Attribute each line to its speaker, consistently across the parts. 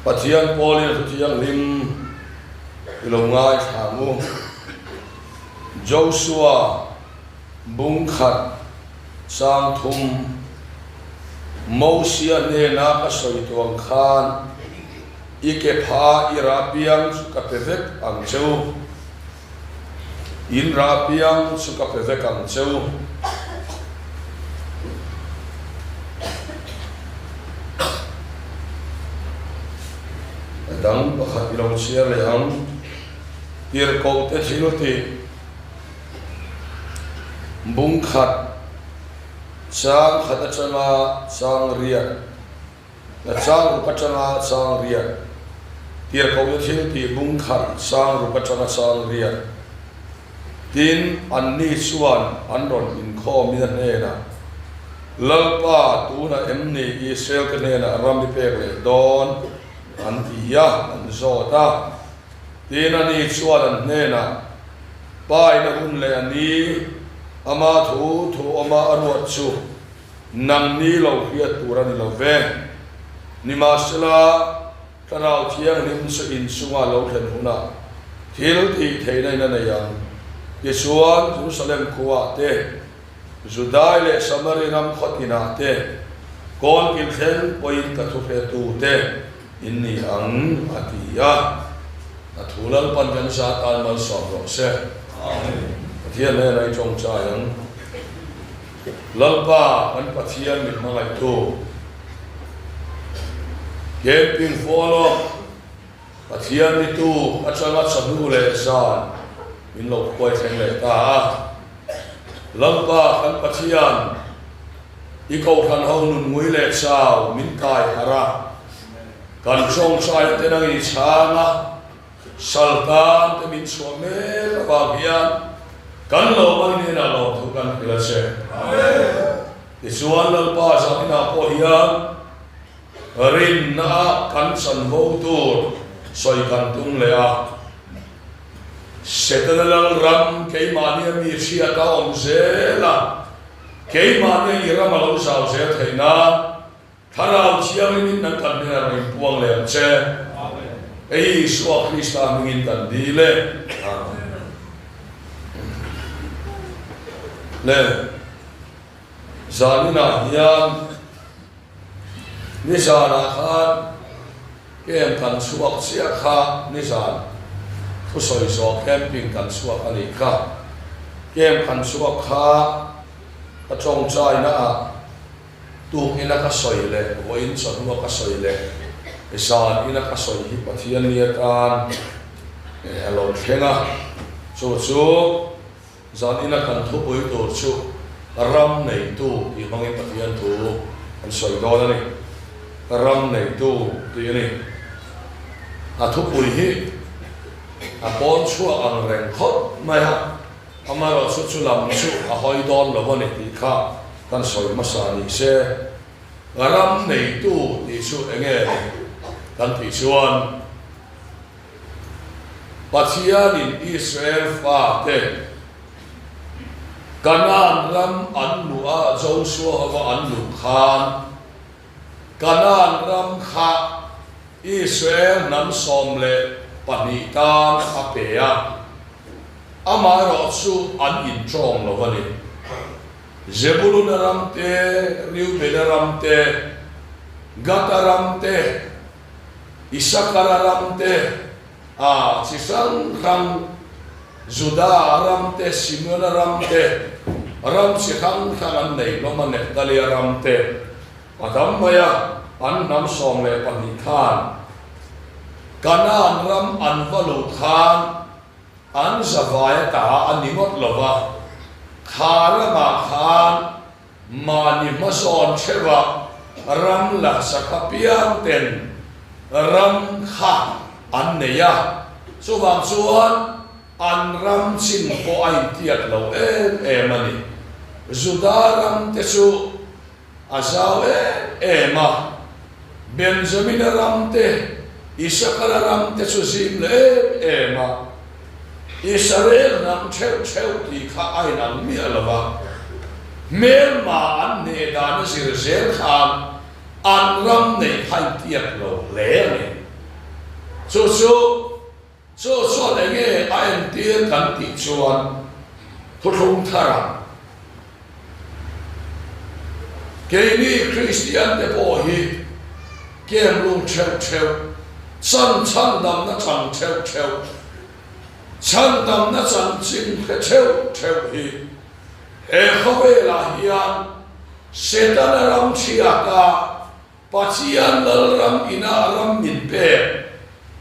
Speaker 1: Pathian pawlin a thu thianghlim i lo ngaithla ang u. Joshua bung khat chang thum Mosia hnena ka sawi tuang khan i ke pha i rah piang chu ka pe vek ang che u. In rah piang chu ka pe vek ang che u. A dang pakhat i lo chhiar leh ang. Tirhkoh te thil tih bung khat chang khat atanga chang riat na chang ruk atanga chang riat Tirhkoh te thil tih bung khat chang ruk atanga chang riat Tin, anni chuan an rawn inkhawmin a hnenah, Lalpa, tunah em ni Israel te hnenah ram i pek leh dawn? an ti a, an zawt a. Tin, ani chuan an hnenah, Pa in a hun leh a ni, ama thu thu awma a ruat chu nangni lo hriat tur a ni lo ve. Nimahsela, Thlarau Thianghlim chu inchunga lo thlen hunah thil tih theihna in a nei ang. Tichuan, Jerusalem khuaah te, Judai leh Samari ram khaw tinah te, kawn kil thleng pawhin ka thuhretute in ni ang, a ti a. A thu Lalpan kan zat an malsawm rawh se. Amen. Pathian hnenah i tawngtai ang. Lalpa kan Pathian min hmangaihtu, Camping Follow Pathian nitu atanga chawhnu leh zan min lo khuai thleng leh ta a. Lalpa kan Pathian, i kohhran ho nun ngui leh chau min kai harh a, kan tawngtai te nang i chhang a, Saltan te min chhuah mek avang hian kan lo man hnenah lawmthu kan hrilh a che. Tichuan Lalpa zaninah pawh hian rinna ah kan chanvo tur sawi kan tum leh a. Setana Lalram keimahnia mi hriat a awm zel a, keimahnia i ram a lo zau zel theih nan Thlarau Thianghlimin nan kan hnenah rawn inpuang leh ang che. Hei Isua Krista hmingin kan dil e. Amen. Le zaninah hian nizanah khan camp kan chhuak chiah kha nizan thusawi zawh camping kan chhuak a nih kha. Camp kan chhuak kha ka tawngtaina ah Tuk ina ka sawi leh vawiin chawhnua ka sawi leh zan ina ka sawi hi Pathian ni atan a lo thleng a, chu chu zan ina kan thupui tur chu ram neitu tih hmangin Pathian thu kan sawi dawn a ni. Ram neitu tih a ni. A thupui hi a pawn chhuak ang reng khawp mai a. Amaherawhchu chu lam chu a hawi dawn lo a ni tih kha kan sawi hmasa ni se, ram neitu tih chu eng nge ni kan tih chuan Pathianin Israel fate Kanaan ram an luh a Joshua hova an luh khan Kanaan ram kha Israel hnam 12 tan a pe a. Amaherawh chu an intawng lo a ni. Zebuluna ram te, Reubena ram te, Gata ram te, Isakara ram te, a chi hrang hrang, Juda ram te, Simeona ram te, ram chi hrang hrang an nei hlawm a, Neftalia ram te a dam mai a, an hnam 12 khan Kanaan ram an va lut khan An zavai a ta a ni ngawt lo va, kha ramah khan mahni hmasawn theuha ram la sak apiang ten ram kha an nei a, chuvang chuan an ram chin pawh a intiat lo em em a ni. Juda ram te chu A zau em em a, Benjamina ram te, Isakara ram te chu zim leh em em a, Israel hnam theuh theuh tih kha a inang miah lo va, hmelma an hneh dan a zir zel khan an ram neih kha intiak lo hle a ni. Chu chu chu chuan enge a entir kan tih chuan Thuthlung Tharah keini Kristian te pawh hi kem lung theuh theuh, chan chhandamna chang theuh theuh, chhandamna chanchin hre theuh theuh hi he khawvelah hian Setana ram chhiata Pathian Lalram ina ram min pek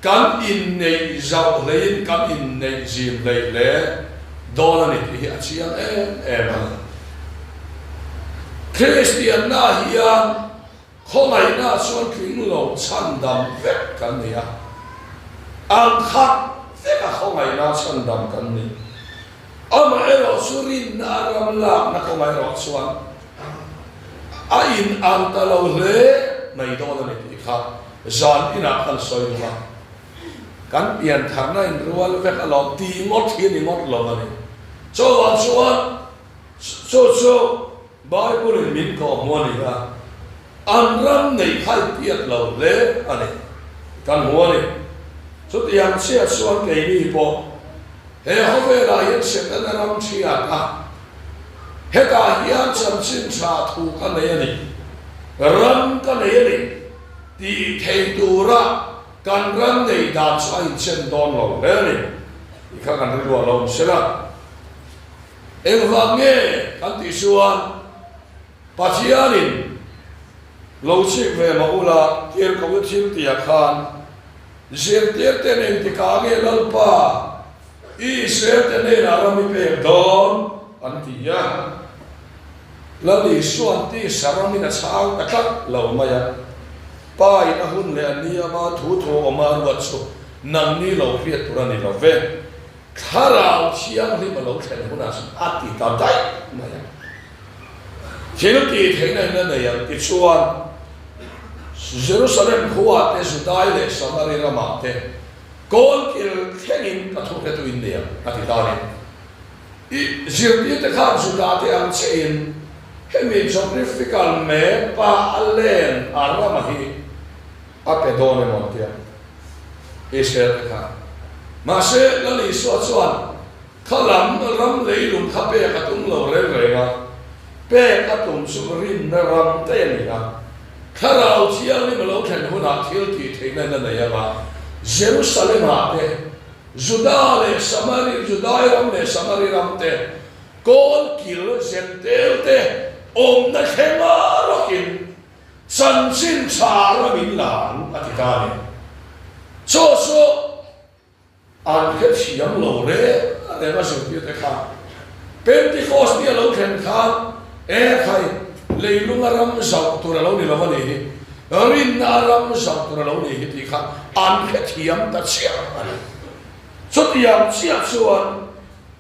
Speaker 1: kan inneih zauh hleiin kan inneih zim hleih hle dawn a ni tih hi a chiang em em a ni. Kristianna hian Khawngaihna chuan tling lo chhandam vek kan ni a, ang khat veka khawngaihna chhandam kan ni. Amaherawh chu rinna a ram lakna kawngah erawh chuan a in ang ta lo hle mai dawn a ni tih kha zan inah kan sawi duh a. Kan piantharna in rual vek alawm tih ngawt hi a ni ngawt lo a ni. Chuvang chuan chu chu Bible in min kawh hmu a ni a, an ram neih kha i piat lo hle a ni, kan hmu a ni. Chutiang chiah chuan keini pawh he khawvelah hian Setana ram thiat a, hetah hian chanchin tha thu ka nei a ni, ram ka nei a ni tih thei tura kan ram neih dan chu a inchen dawn lo hle a ni tih kha kan rilruah lo awm sela. Engvang nge kan tih chuan Pathianin lo chik ve mah ula tirhkoh thil tihah khan zirtirten engtikah nge Lalpa Israel te hnenah ram i pek dawn an ti a. Lal Isua'n tisa ramin a chhang ta tlat lo mai a, Pa in a hun leh a ni ama thu thu awma a ruat chu nangni lo hriat tur a ni lo ve. Thlarau Thianghlim a lo thlen hunah chuan a ti ta daih mai a. Thil tih theihna in a nei ang tichuan Jerusalem khuaah te, Judai leh Samari ramah te kawlkil thlengin ka thuhretu in nei ang a ti ta a ni. I zirtirte khan Juda te ang chiahin hemi geographical map-a a len a rama hi a pe dawn emaw an ti a. Israel te kha. Mahse, Lal Isua chuan kha lam ram leilung kha pek a tum lo reng reng a, pek a tum chu rinna ram te a ni a. Thlarau Thianghlim a lo thlen hunah thil tih theihna in a nei ang a, Jerusalem-ah te, Juda leh Samari, Judai ram leh Samari ram te, kawlkil Zentel te awmna thlenga rawkin Chanchin tha ram in la ang a ti ta a ni. Chaw chu an hrethiam lo reng reng a zirtir te kha. Pentecost ni a lo thlen khan e khai leilunga ram zauh tur a lo ni lo a nih hi, rinna a ram zauh tur a lo nih hi tih kha an hrethiam ta chiah a ni. Chutiang chiah chuan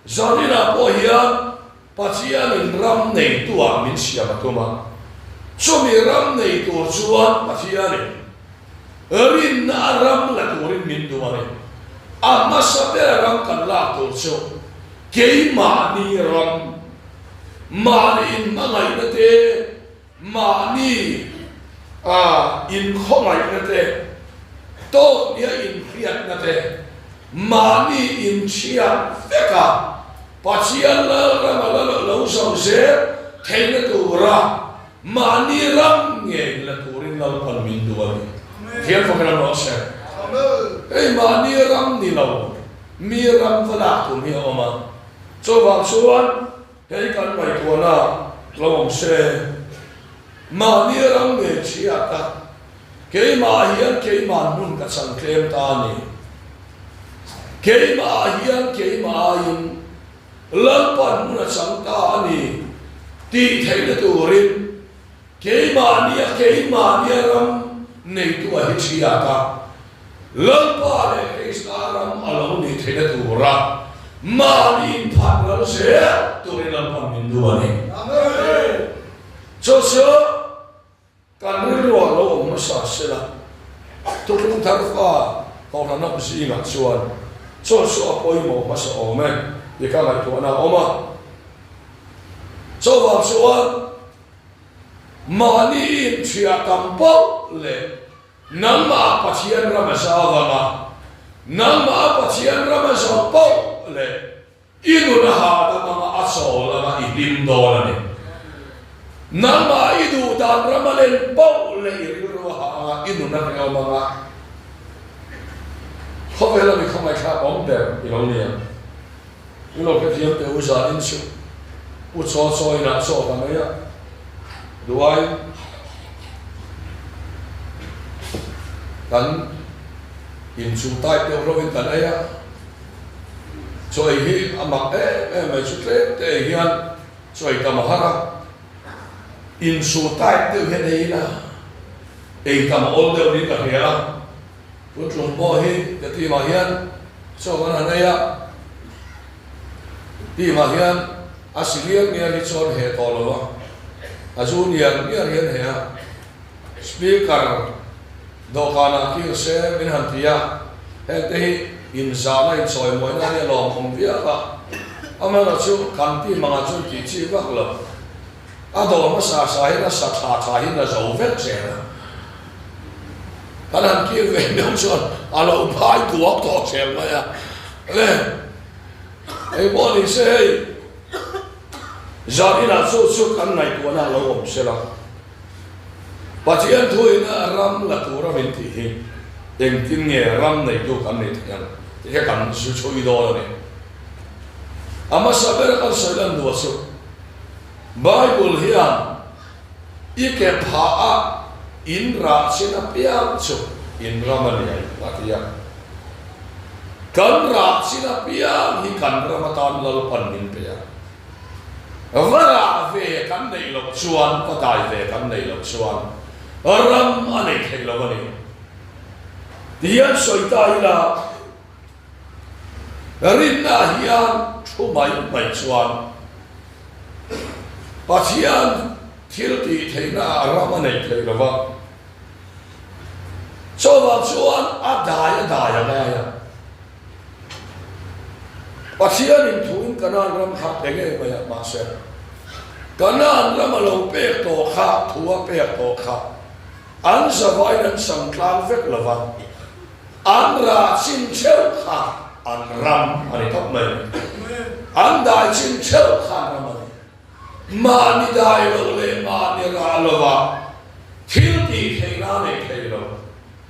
Speaker 1: Zaninah pawh hian Pathianin ram neituah min siam a tum a, chumi ram nei tur chuan Pathianin rinna a ram la turin min duh a ni. A hmasa bera ram kan lak tur chu keimahni ram, mahni inhmangaihna te, Mahni a inkhawngaihna te, tawk nia inhriatna te, mahni inchhiat veka Pathian Lalram a la lo zo zel theihna tura mahni ram ngei la turin Lalpan min duh a ni. Thiam fak ram rawh se. Hei mahni ram ni lo, mi ram va lak tum hi a awm a, chuvang chuan Hei kan ngaihtuahna lo awm se, mahni ram nge chhiat a, keimah hian keimah hmun ka chang tlem ta a ni. Keimah hian keimah aiin Lalpan hmun a chang ta a ni tih theihna turin Keimahnia keimahnia ram neitu a hi chhiat a, Lalpa leh Krista ram a lo nih theihna tura mahni inphat ral zel turin Lalpa'n min duh a ni. Chu chu kan rilruah lo awm hmasa sela, Thuthlung thar fa Kohhran ram zingah chuan chu chu a pawimawh hmasa awm e tih kha ngaihtuahna a awm a. Chuvang chuan Mahni inchhia tam poh leh nangmah Pathian ram a zau vang a. Nangmah Pathian ram a zawh poh leh i nun a hahdam anga a chawl anga i hlim dawn a ni. Nangmah i duh dan ram a len poh leh i rilru a hah anga i nun a hrehawm anga khawvel a mi khawngaihthlak awm ber i lo ni ang. I lo hrethiam teh u zanin chu u chaw chaw inah chaw ta mai a, duaiin kan inchung type deuh hlauhin kan ei a, chaw ei hi a mak em em mai chu tlem te ei hian chaw ei tam a har a, inchung type deuh hian ei ila ei tam a awl deuh niin ka hria a. Tun tlung pawh hi ka team ah hian chaw kan han ei a, team ah hian a si ngiar ngiar hi chuan heh tawh lo a, a zu ngiar ngiar hian heh a, speaker dawhkan ah kil se min han ti a, heng te hi inzahna inchawimawina a nia lawmawm viau a, amaherawh chu kan team angah chuan tih chi vak lo. A dawr hmasa sa hian a sa tha tha hian a zo vek zel a. Kan han kir ve meuh chuan a lo phai duak tawh zel mai a. Le, hei pawh ni se hei, zan inah chu chu kan ngaihtuahna a lo awm sel a. Pathian thuin a ram la tura min tih hi engtin nge ram neitu kan nih theih ang tih hi kan zu chhui dawn a ni. A hmasa ber kan sawi lan duh chu Bible hian i ke phah a in rah chin apiang chu in ram a ni a ti a. Kan rah chin apiang hi kan ram atan Lalpan min pe a. Va rah ve kan neih loh chuan, va dai ve kan neih loh chuan ram a nei thei lo a ni. Tihian sawi ta ila. Rinna hian thu mai mai chuan Pathian thil tih theihna ah ram a nei thei lo va, chuvang chuan a dai a dai a ngai a. Pathianin thuin Kanaan ram kha pe ngei mai a, mahse Kanaan ram a lo pek tawh kha, thu a pek tawh kha an zavaiin an sam tlang vek lo va. An rah chin theuh kha an ram a ni tawp mai. An dai chin theuh kha an ram a ni. Mahni dai loh leh mahni rah lova thil tih theihna a nei thei lo,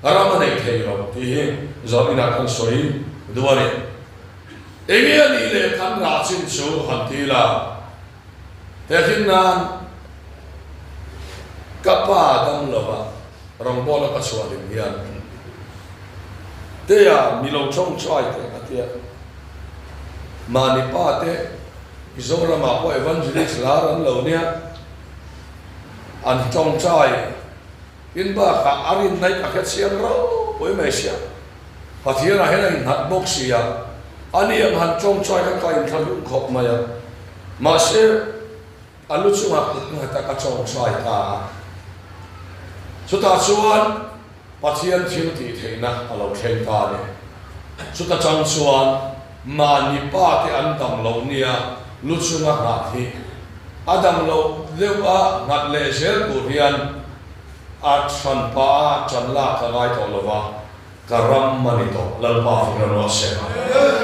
Speaker 1: ram a nei thei lo tih hi zawh inah kan sawi duh a ni. Enge a nih leh kan rah chin chu han ti ila, Tehkhin nan ka pa dam lova rawngbawla ka chhuah hlim hian Tea mi lo tawngtai teh a tia. Mahni pa te Mizoramah pawh evangelist lar an lo nia, an tawngtai in bakah a rinna hi ka hrechiang ropui mai sia. Pathianah hian a innghat bawk si a, ani ang han tawngtai kha ka inthlahlung khawp mai a. Mahse, a lu chungah kut nghat a ka tawngtai ta a. Chutah chuan Pathian thil tih theihna a lo thleng ta a ni. Chuta chang chuan mahni pa te an dam loh nia lu chunga nghat hi a dam loh deuh a nghat leh zel tur hian A hranpa a ṭan lak ka ngai tawh lo va, ka ram a ni tawh, Lalpa fing a ruah se,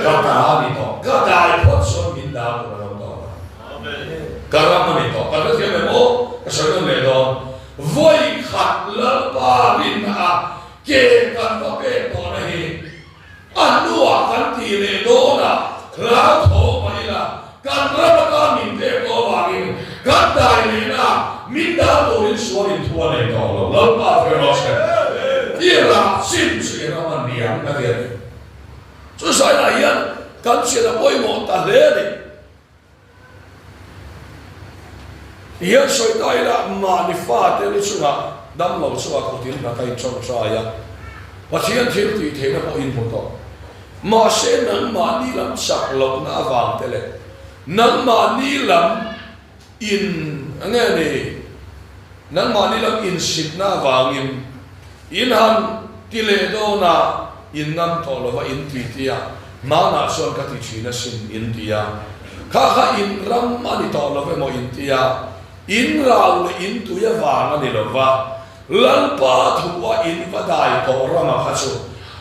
Speaker 1: ka ta a ni tawh, ka dai phawt chuan min dah tur a lo tawh a, ka ram a ni tawh, ka hrethiam em aw, ka sawi nawn leh dawn, vawi khat Lalpa rinna a ke kan va pek tawhna hi, A hnuah kan tih leh dawnah hlauthawng mah ila, kan ram atan min pek tawh avangin kan dai lehna min dal turin sual inthu a nei tawh lo. Lalpa fe rawh se. I rah chin chu i ram a niang a ti a ni. Chu sainah hian kan chin a pawimawh ta hle a ni. Hian sawi ta ila mahni fate lu chungah damlo chungah kut in hna ka inṭawngṭai a, Pathian thil tih theihna pawh in hmu tawh. Mahse nangmahni lam chak lohna avang te leh nangmahni lam in nge ni nangmahni lam insitna avangin in han ti leh dawn a, in ngam tawh lova in ti ti a, hmanah chuan ka ti thin asin in ti a, kha kha in ram a ni tawh lo emaw in ti a, in rau leh in tui avang a ni lova, Lalpa thu a in va dai tawh rama kha chu.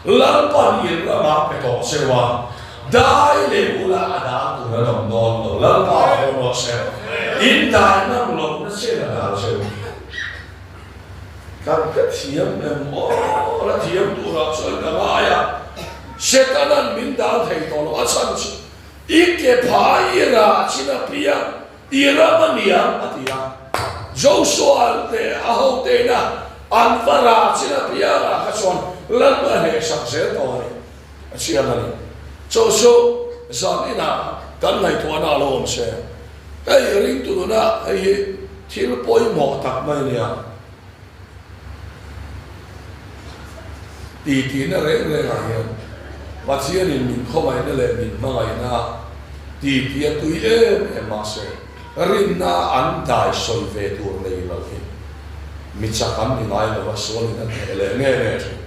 Speaker 1: Lalpan in ramah pe tawh cheu a, dai leh ula a dal tur an awm dawn lo. Lalpa haw rawh se, in dai ngam lohna chen a dal cheu. Kan hrethiam em aw, la thiam turah chuan ka ngai a, Setana'n min dal thei tawh lo, a chhan chu i ke phai i rah chin apiang I ram a niang, a ti a. Joshua leh a hoteina an va rah chin apiangah kha chuan Lalpa hnehsak zel tawh a ni, a chiang a ni. Chu chu zan inah kan ngaihtuahna a lo awm se. Hei ringtu nuna hei hi thil pawimawh tak mai a nia. Titihna reng rengah hian Pathianin min khawngaihna leh min hmangaihna titi a tui em em mahse rinna an dai sawi ve tur nei lo hi mi chak an ni ngai lo a, sualin a hneh leh nge nge thin.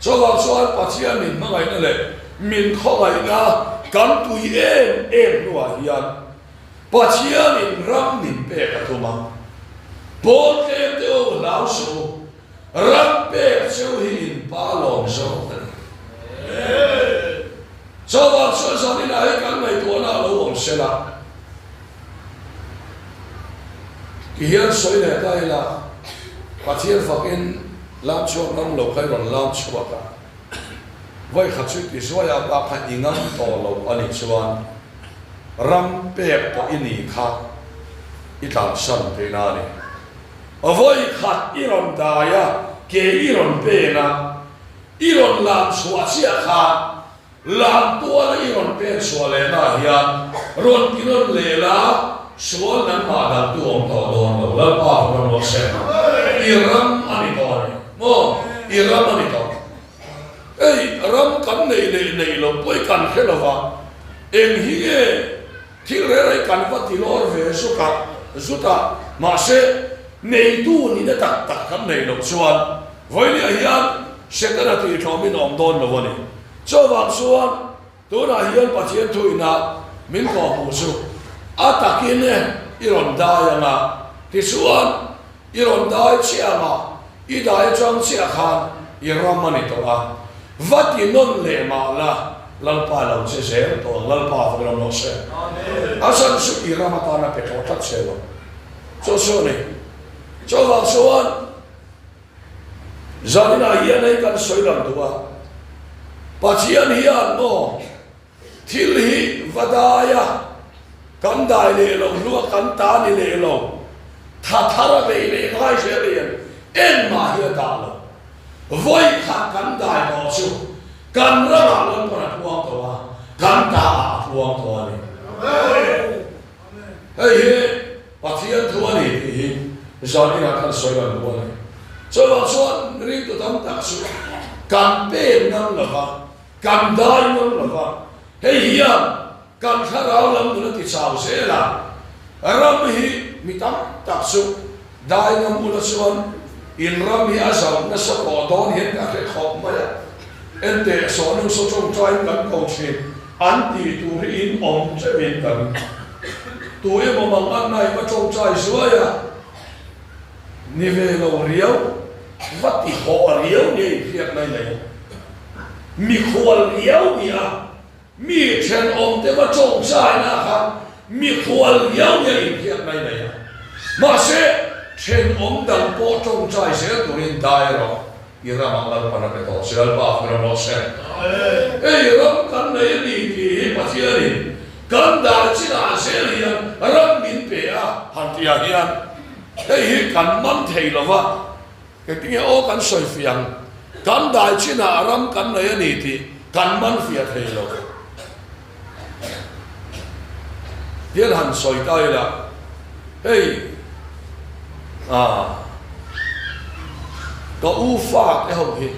Speaker 1: Chuvang chuan Pathian min hmangaihna leh min khawngaihna kan tui em em hnuah hian Pathianin ram min pek a tum a, pawl tlem te u hlau suh u, ram pek cheu hi in pa lawm zawk a ni. Chuvang chuan zaninah hi kan ngaihtuahna a lo awm sel a, ti hian sawi leh ta ila, Pathian fakin lam chhuak ngam lo kha i rawn lam chhuak a, vawi khat chu ti zuai a bak kha i ngam tawh lo a nih chuan, Ram pek pawh i nih kha i tlansan tihna a ni. Vawi khat i rawn dai a, ke i rawn pen a, i rawn lam chhuah chiah khan lam tuala i rawn pen chhuah lehna hian rawn ti rawn leh la, sual nangmah daltu awm tawh dawn lo. Lalpa rawn rawh se. I ram a ni tawh a ni maw? I ram a ni tawh. Hei ram kan neih leh neih loh pawh i kan hre lo va, eng hi nge thil reng reng kan va ti lawr ve zut a, zut a, mahse neitu nihna tak tak kan neih loh chuan vawinia hian Setana tihtlawmin a awm dawn lo a ni. Chuvang chuan tunah hian Pathian thuina min kawhhmuh chu a takin i rawn dai ang a, tichuan I rawn dai chiah ang a, i dai atang chiah khan i ram a ni tawh a, va ti nawn leh mah la, Lalpa lo che zel tawh ang, Lalpa va ram rawh se. A chhan chu i ram atana pe tawh tlat che lo. Chu chu a ni. Chuvang chuan zaninah hian hei kan sawi lang duh a, Pathian hian maw, Thil hi va dai a, kan dai leh lo hlua kan ta ni leh lo, tha thar a bei leh ngai zel hian engmah hi a dah lo. Vawi khat kan dai tawh chu kan ramah Lalpan a puang tawh a, kan ta ah a puang tawh a ni. Hei hi Pathian thu a ni tih hi zan inah khan sawi lan duh a ni. Chuvang chuan ringtu tam tak chu kan pek ngam lova, Kan dai ngam lo va, hei hian kan thlarau lam nun a ti chau zel a, ram hi mi tam tak chu dai ngam ula chuan in ram hi a zau nasa tawh dawn hian ka hre khawp mai a, enteh sawhnu saw tawngtaiin kan ko thin an tih tur hi in awm teuhin ka ring. Tu emaw mang an nai va tawngtai zuai a. Ni ve lo riau, va ti hawh riau nia inhriat mai mai a. Mikhual riau nia, mi thenawmte va tawngtaina kha mikhual riau nia inhriat mai mai a. Mahse, thenawm dang pawh tawngtai zel turin dai rawh. I ramah Lalpan a pe tawh che, Lalpa fak ram rawh se. Hei ram kan nei a ni tih hi Pathianin kan dar chinah zel hian ram min pe a han tihah hian hei hi kan man thei lo va, engtinge aw kan sawi fiah ang, kan dai chinah ram kan nei a ni tih kan man fiah thei lo. Hian han sawi ta ila, hei ah ka u fa te ho hi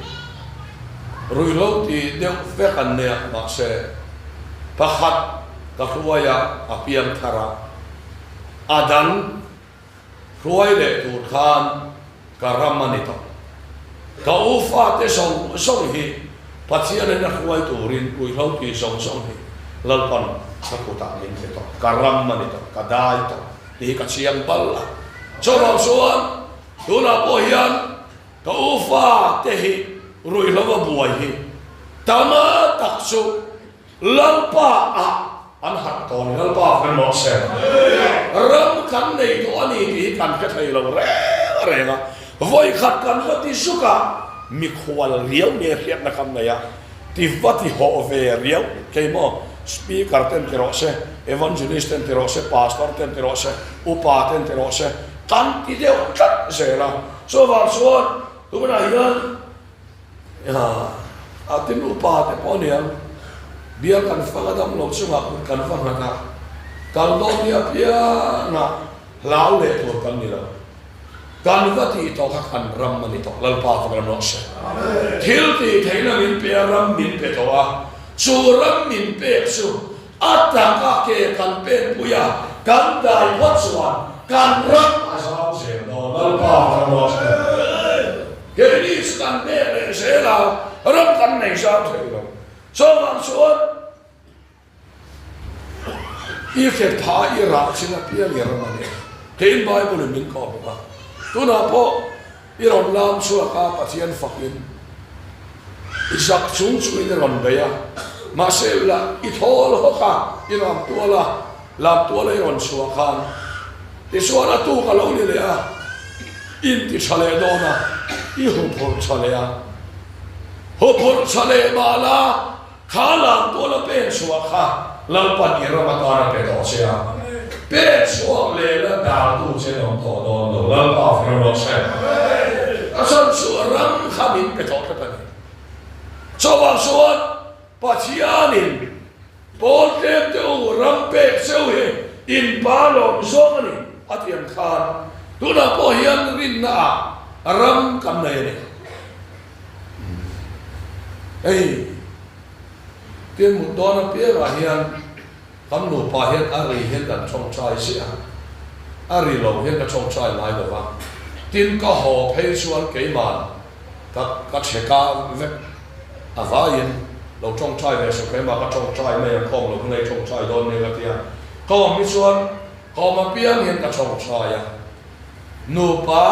Speaker 1: ruihhlo ti deuh vek an nei a, mahse pakhat ka hruai a, a piang thar a, a dang Hruai leh tur khan ka ram a ni tawh. Ka u fate zawng zawng hi Pathianin a hruai turin ruihhlo tih zawng zawng hi Lalpan ka kutah min pe tawh. Ka ram a ni tawh, ka dai tawh tih hi ka chiang bal a. Chuvang chuan tunah pawh hian ka u fate hi ruihhlo a buai hi. Tam tak chu Lalpa ah an harh tawh a ni. Lalpa kan mawh se. Ram kan nei tawh a ni tih hi kan hre thei lo reng reng a. Vawi khat kan va ti zuk a, mikhual riau nge hriatna kan nei a, ti va ti hawh ve riau kei maw? Speaker ten ti rawh se, Evangelist ten ti rawh se, Pastor ten ti rawh se, Upa ten ti rawh se, kan ti deuh tlat zel a. Chuvang chuan tunah hian A tin upa te pawh a niang, bial kan fang a dam lo chungah kut kan va nghat a, kal dawn ni apianga hlau leh tur kan ni lo. Kan va tih tawh kha kan ram a ni tawh, Lalpa fak ram rawh se. Thil tih theihna min pe a, ram min pe tawh a, chu ram min pek chu A taka ke kan penpui a, kan dai phawt chuan kan ram a zau zel dawn. Lalpa kan rawh se. Keini chu kan pek leh zel a, ram kan nei zau thei lo. Chuvang chuan i hre pha i rah chin apiang i ram a ni. Keiin Bible in min kawh bawk a, tunah pawh I rawn lam chhuak a, Pathian fakin i zak chung chungin i rawn bei a, mahse ula i thawl hawk a, i lam tual a, lam tuala i rawn chhuah khan tichuan a tuk a lo ni leh a, i inti tha leh dawn a, i huphurh tha leh a, huphurh tha leh mah la, Kha lamtuala pen chhuah kha Lalpan i ram atan a pe tawh che a, pen chhuak leh la daltu che an awm tawh dawn lo, Lalpa fir rawh se. A chhan chu ram kha min pe tawh tlat a ni. Chuvang chuan Pathianin pawl tlem te u ram pek cheu hi in pa lawm zawng a ni a ti ang khan tunah pawh hian rinna ah ram kan nei a ni. Hei tin mut dawn apiangah hian kan nupa hian a ri hian kan tawngtai ziah a, a ri lo hian ka tawngtai ngai lo va, tin ka haw phei chuan keimah ka ka chheka vek a vaiin lo tawngtai ve suh keimah ka tawngtai mai ang khawm lo ka ngei tawngtai dawn nia ka ti a, ka awm hi chuan ka awm apiang hian ka tawngtai a, nupa.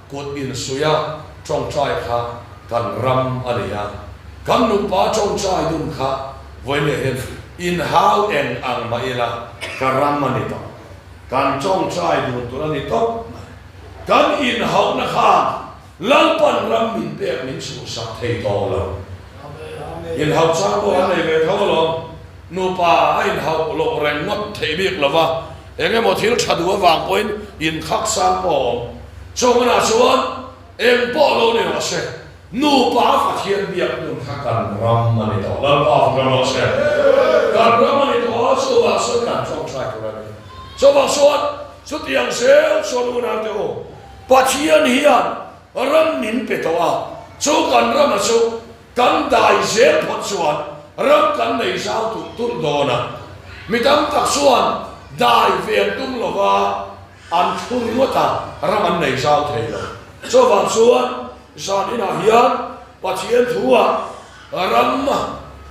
Speaker 1: Kut insuia tawngtai kha kan ram a ni a, kan nupa tawngtai dun kha vawinia hian inhau eng ang mah ila ka ram a ni tawh. Kan tawngtai dun tur a ni tawp mai. Kan inhauhna khan Lalpan ram min pek min chhuhsak thei tawh lo. Inhauh chang pawh kan nei ve tho alawm. Nupa a inhauh loh reng ngawt theih bik lo va, eng emaw thil tha duh avang pawhin inkhak sang pawh a awm. Chawngana chuan eng pawh lo ni rawh se, nupa Pathian biak hmun kha kan ram a ni tawh. Lalpa fak ram rawh se. Kan ram a ni tawh a, chuvang chuan kan tawngtai tur a ni. Chuvang chuan chutiang zel chuan unaute u, Pathian hian ram min pe tawh a, chu kan rama chu Kan dai zel phawt chuan ram kan nei zau tulh tulh dawn a, mi tam tak chuan dai ve an tum lo va, an thu ringawt a, ram an nei zau thei lo. Chuvang chuan zan inah hian Pathian thu-ah ram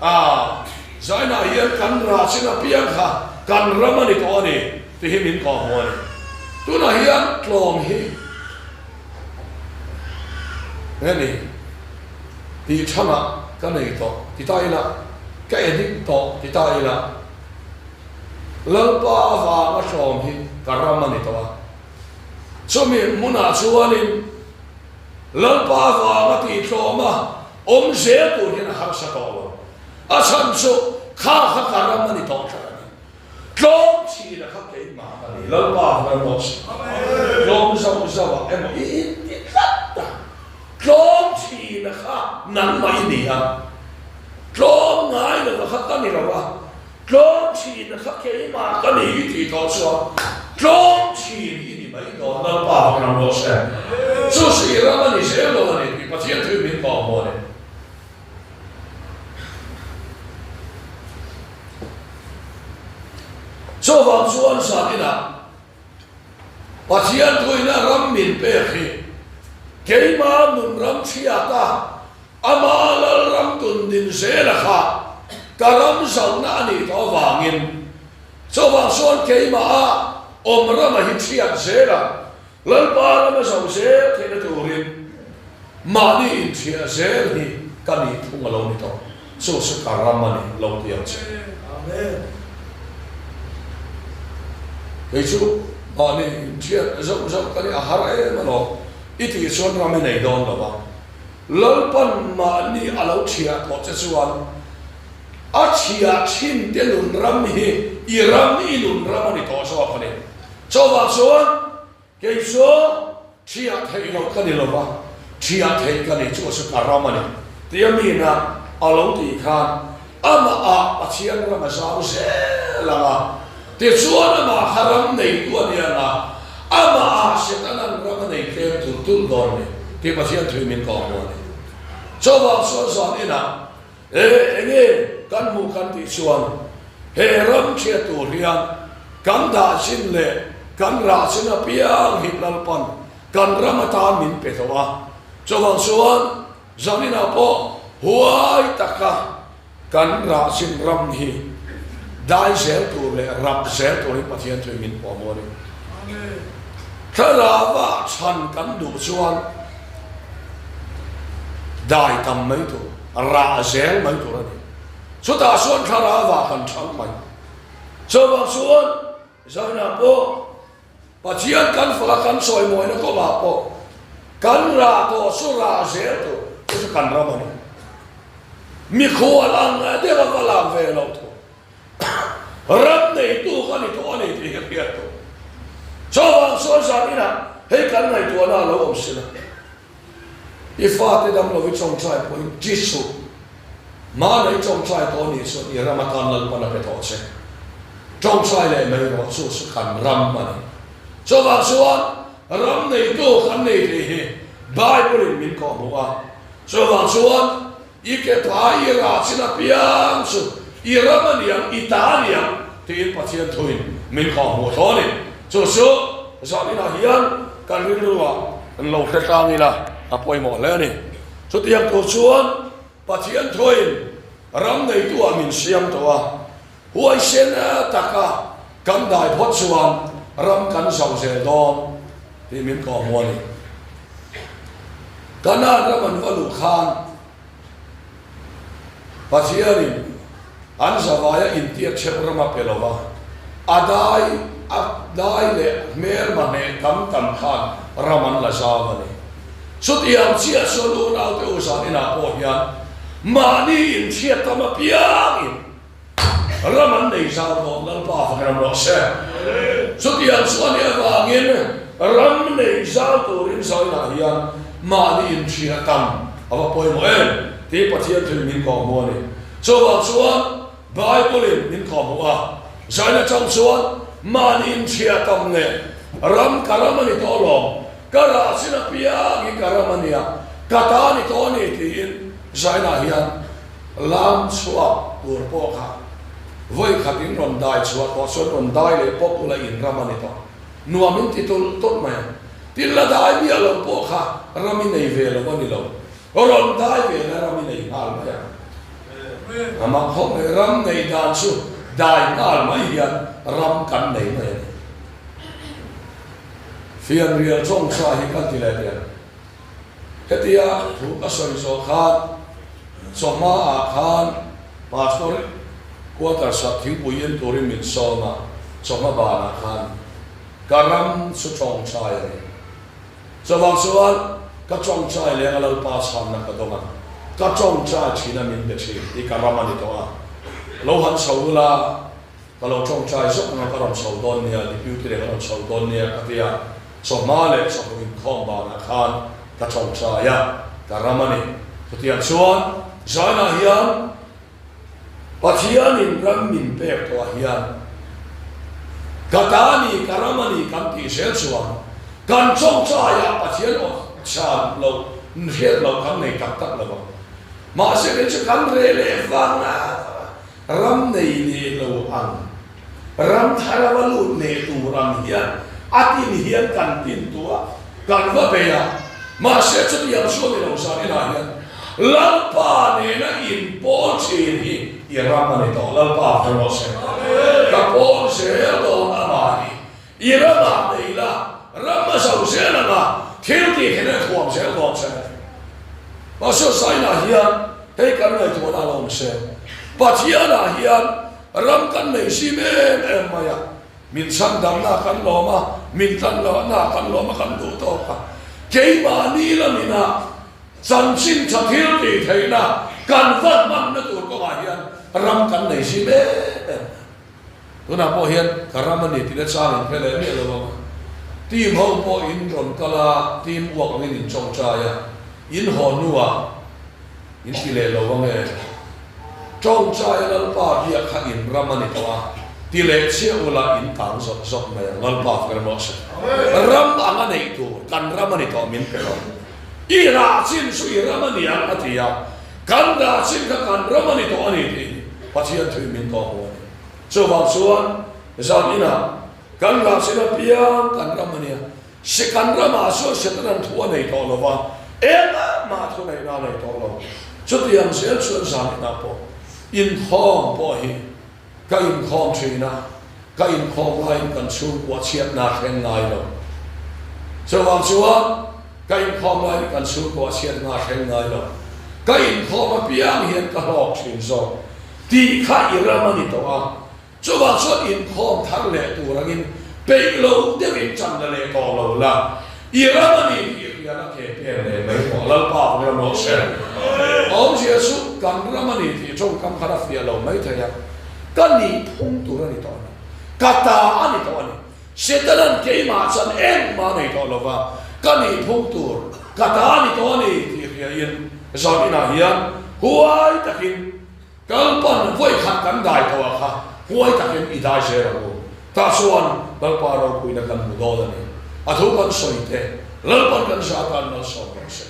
Speaker 1: a zainah hian kan rah chin apiang kha kan ram a ni tawh a ni tih hi min kawhhmuh a ni. Tunah hian tlawm hi nge ni? Tih chhanah ka nei tawh ti ta ila, ka edit tawh ti ta ila, Lalpa avanga tlawm hi ka ram a ni tawh a. Chumi hmunah chuanin Lalpa avanga tih tlawma awm zel tur hian a harsa tawh lo. A chhan chu kha kha ka ram a ni tawh tlat a ni. Tlawm chhina kha keimah ka ni, Lalpa ka rawh se. Tlawm zauh zauh ah emaw i inti tlat a, tlawm chhina kha nangmah i ni a, tlawm ngai lova kha ka ni lo a, tlawm chhina kha keimah ka ni i tih tawh chuan tlawm chhin i ni mai dawn, Lalpa ka rawh se. Chu sih ram a ni zel lo a ni tih Pathian thu in min kawhhmuh a ni. Chuvang chuan zan inah Pathian thuina ram min pek hi keima nun ram chhiata ama Lalram tun din zela kha ka ram zauhna a nih tawh avangin chuvang chuan keimaha awm rama hi chhiat zela Lalpa ram a zauh zel theihna turin mahni inthiah zel hi ka nih phung a lo ni tawh. Chu chu ka ram a ni, lo ti ang che. Kei chu mahni inthiat zauh zauh ka ni, a har em alawm. I tih chuan ram i nei dawn lo va. Lalpan mahni a lo thiah tawh che chuan a thiah thin te nun ram hi i ram i nun ram a ni tawh zawk a ni. Chuvang chuan Kei chu thiah theih loh ka ni lo va, thiah theih ka ni chu chu ka ram a ni, tia mina a lo tih khan amah ah Pathian ram a zau zel ang a, tichuan amah kha ram neitu a ni ang a, amah ah Setanan ram a nei tlem tulh tulh dawn a ni, tih Pathian thui min kawh hmu a ni. Chuvang chuan zan inah He enge kan hmuh kan tih chuan he ram chhiat tur hian kan dah chin leh kan rah chin apiang hi Lalpan kan ram atan min pe tawh a. Chuvang chuan zaninah pawh huai taka kan rah chin ram hi dai zel tur leh rap zel turin Pathian thui min pawh maw a ni. Thlarauva chhan kan duh chuan dai tam mai tur, rah zel mai tur a ni. Chutah chuan thlarauva kan thang mai. Chuvang chuan Zainah pawh Pathian kan faka kan sawimawina kawngah pawh kan rah tawh chu rah zel tur, chu chu kan ram a ni. Mikhual ang deuh a va lang ve lo thung. Ram neitu ka ni tawh a ni tih hi hriat tur. Chuvang chuan zan inah hei kan ngaihtuahna a lo awm si lo. I fate dam lo i tawngtai pawhin ti suh. Mahna i tawngtai tawh anih chuan i ram atan Lalpan a pe tawh che. Tawngtai leh mai rawh chu chu kan ram a ni. Chuvang chuan ram neitu kan nei tih hi Bible in min kawhhmuh a. Chuvang chuan I ke pha i rah chin apiang chu i ram a niang, i ta a niang tiin Pathian thuin min kawh hmuh tawh a ni. Chu chu zaninah hian kan rilruah kan lo hre tlang ila a pawimawh hle a ni. Chutiang tur chuan Pathian thuin ram neituah min siam tawh a, Huaisen taka kan dai phawt chuan ram kan zauh zel dawn tih min kawh hmu a ni. Kanaan ram an va luh khan Pathianin an zavaia intiat chheuh ram a pe lo va, a dai a dai leh hmelma hneh tam tam khan ram an la zau a ni. Chutiang chiah chuan unaute u zan inah pawh hian mahni inthiat tam apiangin Ram an nei zau dawn Lalpa fak ram rawh se. Chutiang chu a nih avangin ram nei zau turin Zainah hian mahni inhria tam a va pawimawh em tih Pathian thil min kawhhmuh a ni. Chuvang chuan Bible-in min kawhhmuh a, Zain atang chuan mahni inhria tam leh ram ka ram a ni tawh lawm, ka rah chin apiang hi ka ram a nia, ka ta a ni tawh a ni tiin Zainah hian Lam chhuak tur pawh kha vawi khat in rawn dai chhuah tawh chuan rawn dai leh pawp ula in ram a ni tawh. Nuam in ti tulh tulh mai ang. Tin la dai miah lo pawh kha ram i nei ve lo a ni lo. Rawn dai ve la ram i nei nghal mai ang. Amah khawp mai ram nei dan chu dai nghal mai hian ram kan nei mai a ni. Fianrial tawngtha hi kan ti leh teh. Hetia thu ka sawi zawh khan chawhma ah khan Pastor quarters ah thingpui in turin min sawm a, chawhma ban ah khan ka ram chu tawngtai a ni. Chuvang chuan ka tawngtai leng a Lalpa chhanna ka dawng a, ka tawngtai thin a min pe thin hi ka ram a ni tawh a, lo han chho ula, Ka lo tawngtai zawk ang a, ka rawn chho dawn nia, deputy leh ka rawn chho dawn nia ka ti a, chawhma leh chawhnu inkhawm banah khan ka tawngtai a, ka ram a ni. Chutiang chuan zainah hian Pathianin ram min pek tawhah hian ka ta ni, ka ram a ni kan tih zel chuan kan tawngtaiah Pathian aw chhan loh, hriat loh kan nei tak tak lo vang. Mahse kei chu kan reh leh vang a. Ram nei leh lo ang, ram thar a va lut leh tur ang hian a tin hian kan tin tu a, kan va bei a. Mahse chutiang chu a ni lo zan inah hian Lalpa nena inpawl thin hi i ram a ni tawh. Lalpa fel rawh se. Ka pawl zel dawn amah hi i ramah nei la, ram a zo zel ang a, thil tih theihna thuam zel dawn che. Mahse zainah hian hei kan ngaihtuahna a lo awm. awm se. Pathianah hian ram kan nei zim em em mai a, min chhandamna kan lawm a, min tlanlohna kan lawm a, kan duh tawk a. Keimahni lamina chanchin tha thil tih theihna kan va hmanna tur kawngah hian ram kan nei zim em em. Tunah pawh hian ka ram a ni tih na chang in hre leh miah lo ang a. Team ho pawh in rawn kal a, team uak angin in tawngtai a, in haw hnuah in ti leh lo ang e. Tawngtai a Lalpa biak kha in ram a ni tawh a, ti leh chiah ula in tang zawt zawt mai ang Lalpa fel rawh se. Ram ang a neih tur kan ram a ni tawh min pe lo. I rah chin chu i ram a ni ang a ti a. Kan dah chin kha kan ram a ni tawh a ni tih hi Pathian thuin min tawh hmu a ni. Chuvang chuan zan inah kan dah chin apiang kan ram a nia. Si kan ramah chuan Setanan thu a nei tawh lo va, engmah thu neihna a nei tawh lo. Chutiang zel chuan zan inah pawh inkhawm pawh hi Ka inkhawm thin a, ka inkhawm laiin kan chhungkua chhiatna a thleng ngai lo. Chuvang chuan ka inkhawm laiin kan chhungkua chhiatna a thleng ngai lo. Ka inkhawm apiang hian ka hlawk thin zawk tih kha i ram a ni tawh a. Chuvang chuan inkhawm thar leh tur angin peih lo deuhin tan la leh tawh lo la. I ram a ni tih hriat a ke pek leh mai tawh Lalpa ka ram rawh se. Awmzia chu kan ram a ni tih tawngkam khan a fiah lo mai thei a, ka nih phung tur a ni tawh a ni, ka ta a ni tawh a ni. Setanan keimah chuan engmah a nei tawh lo va, ka nih phung tur ka ta a ni tawh a ni tih hriain zan inah hian huai takin Kalpan vawikhat kan dai tawh ah kha huai takin i dai zel ang u. Tah chuan Lalpa ropuina kan hmu dawn a ni. A thu kan sawi te, Lalpan kan zah tan malsawm rawh se.